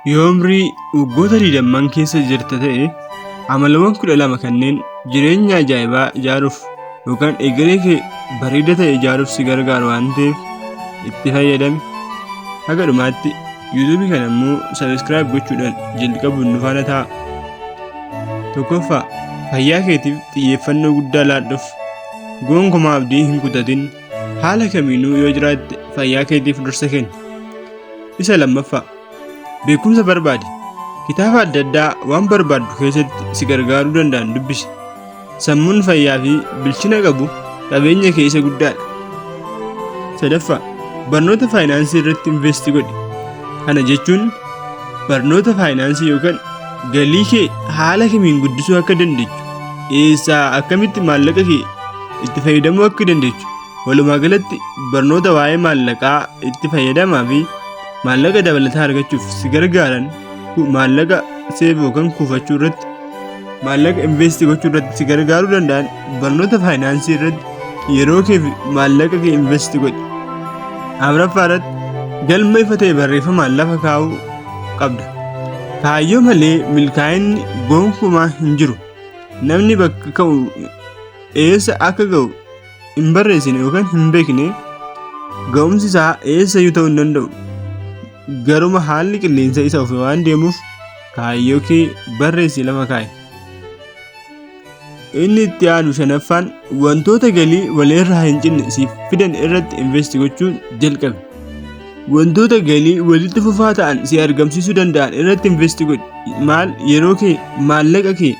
Yoo umrii waggoota 20 keessa jirta ta'e, amalawwan 12 kanneen jireenya ajaa'ibaa ijaaruuf yookaan egeree kee bareeda ta'e ijaaruuf si gargaaru waan ta'eef itti fayyadami. Haga dhumaatti YouTube kana immoo subscribe gochuudhaan jalqabuun nu faana ta'a. Tokkoffaa, fayyaa keetiif xiyyeeffannoo guddaa laadhuuf. Gonkumaa abdii hin kutatin. Haala kamiinuu yoo jiraatte fayyaa keetiif dursa kenni. Isa lammaffaa, beekumsa barbaadi. Kitaaba adda addaa waan barbaaddu keessatti si gargaaruu danda'an dubbisi. Sammuun fayyaa fi bilchina qabu qabeenya kee isa guddaadha. Sadaffaa, barnoota faayinaansii irratti invest godhi. Kana jechuun barnoota faayinaansii yookaan galii kee haala kamiin guddisuu akka dandeechu, eessaa akkamitti maallaqa kee itti fayyadamuu akka dandeechu, walumaa galatti barnoota waa'ee maallaqaa itti fayyadamaa fi maallaqa dabalataa argachuuf si gargaaran, maallaqa save yookaan kuufachuu irratti, maallaqa invest gochuu irratti si gargaaruu danda'an, barnoota faayinaansii irratti yeroo kee fi maallaqa kee invest godhi. Afuraffaa irratti galma ifa ta'e barreeffamaan lafa kaa'uu qabda. Kaayyoo malee milkaa'inni gonkumaa hin jiru. Namni bakka ka'u eessa akka ga'u hin barreessine yookaan hin beekne ga'umsi isaa eessayyuu ta'uu hin danda'u. Garuma haalli qilleensa isa ofe waan deemuuf kaayyoo kee barreessi lafa kaa'i. Inni itti aanu shanaffaan, wantoota galii walirraa hin cinne siif fidan irratti invest gochuun jalqabi. Wantoota galii walitti fufaa ta'an si argamsiisuu danda'an irratti invest godhi. Maal? Yeroo kee, maallaqa kee.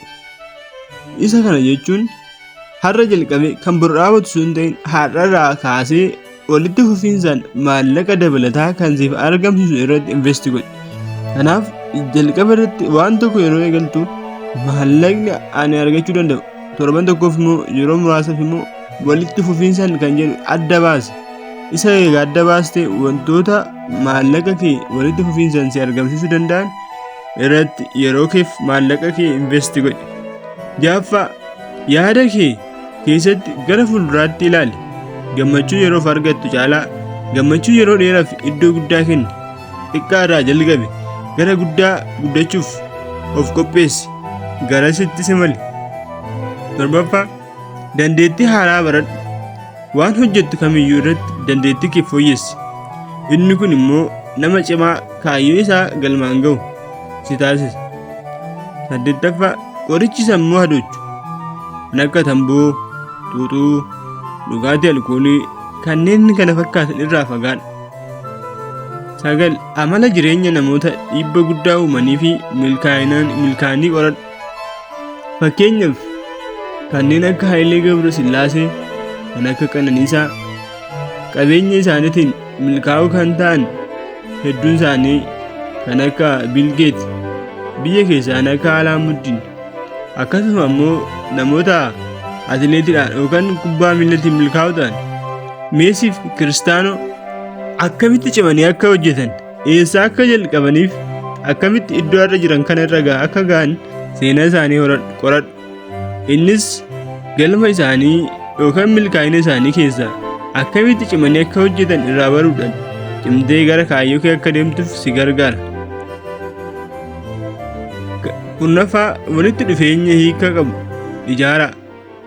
Isa kana jechuun har'a jalqabe kan bor dhaabatu sun ta'in, har'arraa kaasee walitti fufiinsaan maallaqa dabalataa kan siif argamsiisu irratti invest godhi. Kanaaf jalqaba irratti waan tokko yeroo eegaltu, maallaqni ani argachuu danda'u torban tokkoof immoo, yeroo muraasaaf immoo, walitti fufiinsaan kan jedhu adda baasi. Isa egaa adda baaste, wantoota maallaqa kee walitti fufiinsaan si argamsiisuu danda'an irratti yeroo keef maallaqa kee invest godhi. Ja'affaa, yaada kee keessatti gara fuulduraatti ilaali. Gammachuu yeroof argattu caalaa gammachuu yeroo dheeraaf iddoo guddaa kenni. Xiqqaa irraa jalqabi, gara guddaa guddachuuf of qopheessi. Garasitti simali. Torbaffaa, dandeettii haaraa baradhu. Waan hojjettu kamiyyuu irratti dandeettii kee fooyyessi. Inni kun immoo nama cimaa kaayyoo isaa galmaan ga'u si taasisa. Saddeettaffaa, qorichi sammuu hadoochu kan akka tamboo, xuuxuu, dhugaatii alkoolii kanneen kana fakkaatan irraa fagaadhu. Sagal, amala jireenya namoota dhiibba guddaa uumanii fi milkaa'anii qoradhu. Fakkeenyaaf kanneen akka Hayilee Gabra Sillaasee, kan akka Qananiisaa, qabeenya isaaniitiin milkaa'uu kan ta'an hedduun isaanii, kan akka Bill Gates, biyya keessaa kan akka Alaamuddin, akkasuma immoo namoota atileetiidhaan yookaan kubbaa miilatiin milkaa'uu ta'an Meesii fi Kiristaanoo akkamitti cimanii akka hojjetan, eessaa akka jalqabaniif akkamitti iddoo har'a jiran kana irra akka ga'an seenaa isaanii qoradhu. Innis galma isaanii yookaan milkaa'ina isaanii keessaa akkamitti cimanii akka hojjetan irraa baruudhaan cimtee gara kaayyoo kee akka deemtuuf si gargaara. 10ffaa, walitti dhufeenya hiika qabu ijaaraa.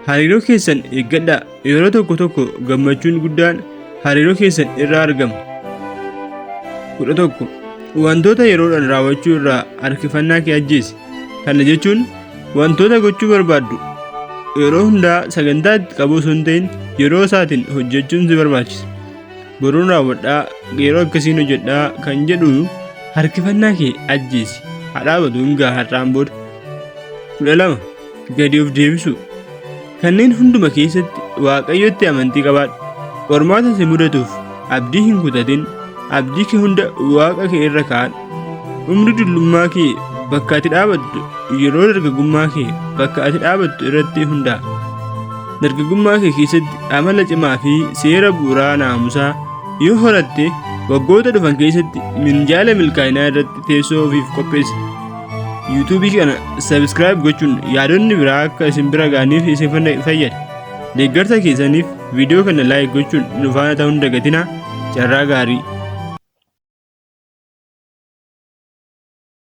Hariiroo keessan eeggadhaa. Yeroo tokko tokko gammachuun guddaan hariiroo keessan irraa argama. 11, wantoota yeroodhaan raawwachuu irraa harkifannaa kee ajjeesi. Kana jechuun wantoota gochuu barbaaddu yeroo hundaa sagantaa itti qabuu osoo hin ta'in yeroo isaatiin hojjechuun si barbaachisa. Boruun raawwadhaa, yeroo akkasiin hojjedhaa kan jedhu harkifannaa kee ajjeesi. Haa dhaabatu, hin ga'a har'aan booda. 12, gadi of deebisuu. Kanneen hunduma keessatti Waaqayyotti amantii qabaadhu. Qormaata si mudatuuf abdii hin kutatin. Abdii kee hunda Waaqa kee irra kaa'adhu. Umrii dullummaa kee bakka ati dhaabattu yeroo dargaggummaa kee bakka ati dhaabattu irratti hundaa'a. Dargaggummaa kee keessatti amala cimaa fi seera bu'uuraa naamusaa yoo horatte, waggoota dhufan keessatti minjaala milkaa'inaa irratti teessoo ofiif qopheessita. YouTube kana subscribe gochuun yaadonni biraa akka isin bira ga'aniif isin fayyada. Deeggarsa keessaniif viidiyoo kana like gochuun nu faana ta'uu hin dagatinaa. Carraa gaarii.